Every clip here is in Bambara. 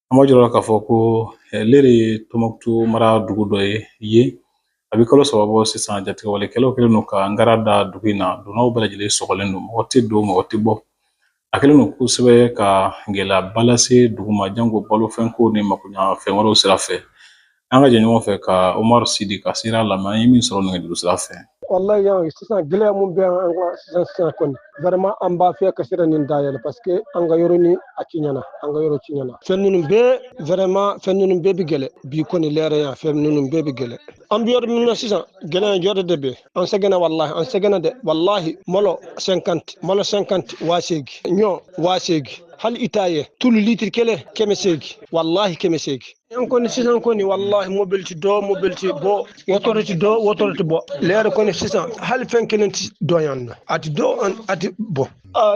An b'a jira k'a fɔ ko Lere ye Tɔnbukutu mara dugu dɔ ye. A bɛ kalo 3 bɔ sisan, jatigɛwalekɛlaw kɛlen don ka angara da dugu in na. Donnaw bɛɛ lajɛlen sɔgɔlen don, mɔgɔ tɛ don, mɔgɔ tɛ bɔ. A kɛlen don kosɛbɛ ka gɛlɛyaba lase dugu ma, janko balofɛnko ni makoɲɛfɛn wɛrɛw sira fɛ. An ka jɛ ɲɔgɔn fɛ ka Umaru Sidi ka sira lamɛn, an ye min sɔrɔ nɛgɛjuru sira fɛ. Wallahi, yan sisan gɛlɛya mun bɛ an kan sisan sisan kɔni, vraiment an b'a fɛ ka sira nin dayɛlɛ, parce que an ka yɔrɔ ni a ci ɲɛna, an ka yɔrɔ ci ɲɛna. Fɛn ninnu bɛɛ, vraiment fɛn ninnu bɛɛ bi gɛlɛ bi kɔni. Lɛrɛ yan, fɛn ninnu bɛɛ bi gɛlɛ. An bɛ yɔrɔ min na sisan, gɛlɛya jɔyɔrɔ de bɛ. An sɛgɛnna, wallahi an sɛgɛnna dɛ, wallahi. Malo 50, malo 50, 8000, ɲɔ 8000. Hali i t'a ye tulu litre kelen 800, wallahi 800. An kɔni sisan kɔni, wallahi, mobili ti dɔ, mobili ti bɔ, wotoro ti dɔ, wotoro ti bɔ. Lɛrɛ kɔni sisan, hali fɛn kelen ti dɔ yan nɔ, a ti dɔ, a ti bɔ.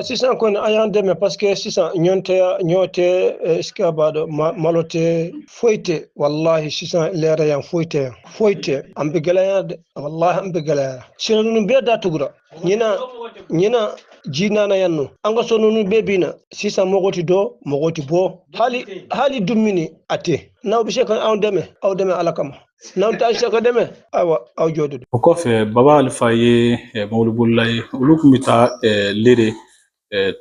Sisan kɔni an y'an dɛmɛ, parce que sisan ɲɔ tɛ, ɲɔ tɛ, est ce que a b'a dɔn, malo tɛ, foyi tɛ. Wallahi sisan lɛrɛ yan, foyi tɛ yan, foyi tɛ. An bɛ gɛlɛya dɛ, wallahi an bɛ gɛlɛya. Sira ninnu bɛɛ datugura. Ɲinan ɲinan ji nana yan nɔ, an ka so ninnu bɛɛ bin na. Sisan mɔgɔ ti dɔ, mɔgɔ ti bɔ, hali hali dumuni a tɛ. N'aw bɛ se ka anw dɛmɛ, aw dɛmɛ Ala kama. N'aw t'a se ka dɛmɛ, ayiwa, aw jɔ de don. O kɔfɛ, Baba Alifa ye mobilibolila ye. Olu tun bɛ taa Lere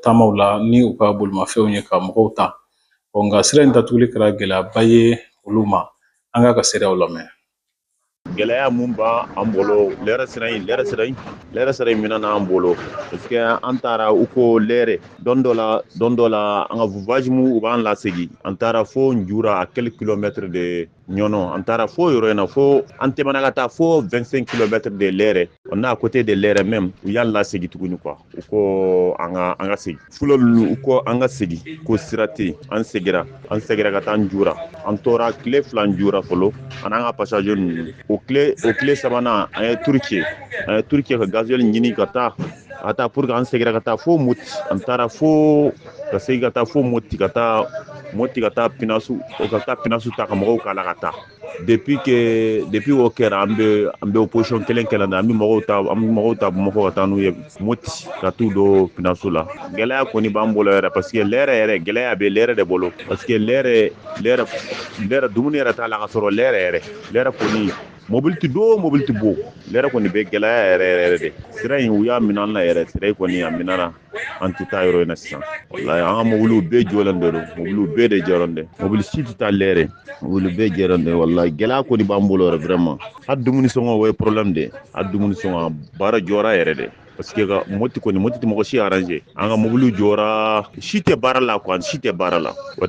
taamaw la ni u ka bolimafɛnw ye ka mɔgɔw ta. Nka sira in datuguli kɛra gɛlɛyaba ye olu ma. An k'a ka seereyaw lamɛn. Gɛlɛya mun b'an bolo, lɛrɛ sira in, lɛrɛ sira in, lɛrɛ sira in minɛna an bolo, parce que an taara u ko lɛrɛ don dɔ la, don dɔ la an ka voyage mu u b'an lasegin. An taara fo Njura, à quelques kilomètres de Ɲɔnɔ. An taara fo yɔrɔ in na, fo an tɛmɛna ka taa fo 25 kilomètres de Lɛrɛ. On est à côté de Lɛrɛ même, u y'an lasegin tuguni quoi. U ko an ka segin fɔlɔ ninnu, u ko an ka segin, ko sira tɛ yen. An seginna, an seginna ka taa Njura. An tora tile 2 Njura fɔlɔ, an n'an ka passager ninnu. O tile sabanan, an ye tour kɛ, an ye tour kɛ ka gasoil ɲini ka taa pour que an seginna ka taa fo Moti. An taara fo ka segin ka taa fo Moti, ka taa Moti, ka taa pinasu, ka taa pinasu ta ka mɔgɔw k'a la ka taa. Depuis o kɛra, an bɛ opposition kelen kɛlɛ na. An bɛ mɔgɔw ta Bamakɔ ka taa n'u ye Moti, ka t'u don pinasu la. Gɛlɛya kɔni b'an bolo yɛrɛ, parce que lɛrɛ yɛrɛ, gɛlɛya bɛ lɛrɛ de bolo, parce que lɛrɛ lɛrɛ lɛrɛ dumuni yɛrɛ t'a la ka sɔrɔ. Lɛrɛ yɛrɛ, lɛrɛ kɔni, mobili ti don, mobili ti bɔ. Lɛrɛ kɔni bɛ gɛlɛya yɛrɛ yɛrɛ de. Sira in, u y'a minɛ an na yɛrɛ. Sira in kɔni, a minɛna, an tɛ taa yɔrɔ in na sisan. Walayi, an ka mobiliw bɛɛ jɔlen de don, mobiliw bɛɛ de jɔlen de, mobili si tɛ taa lɛrɛ, mobili bɛɛ jɔlen de. Walayi, gɛlɛya kɔni b'an bolo yɛrɛ, vraiment. Hali dumuni sɔngɔ, o ye problème de ye. Hali dumuni sɔngɔ, baara jɔra yɛrɛ de, parce que ka Moti kɔni, Moti tɛ mɔgɔ si arranger. An ka mobiliw jɔra, si tɛ baara la quoi, si tɛ baara la o de.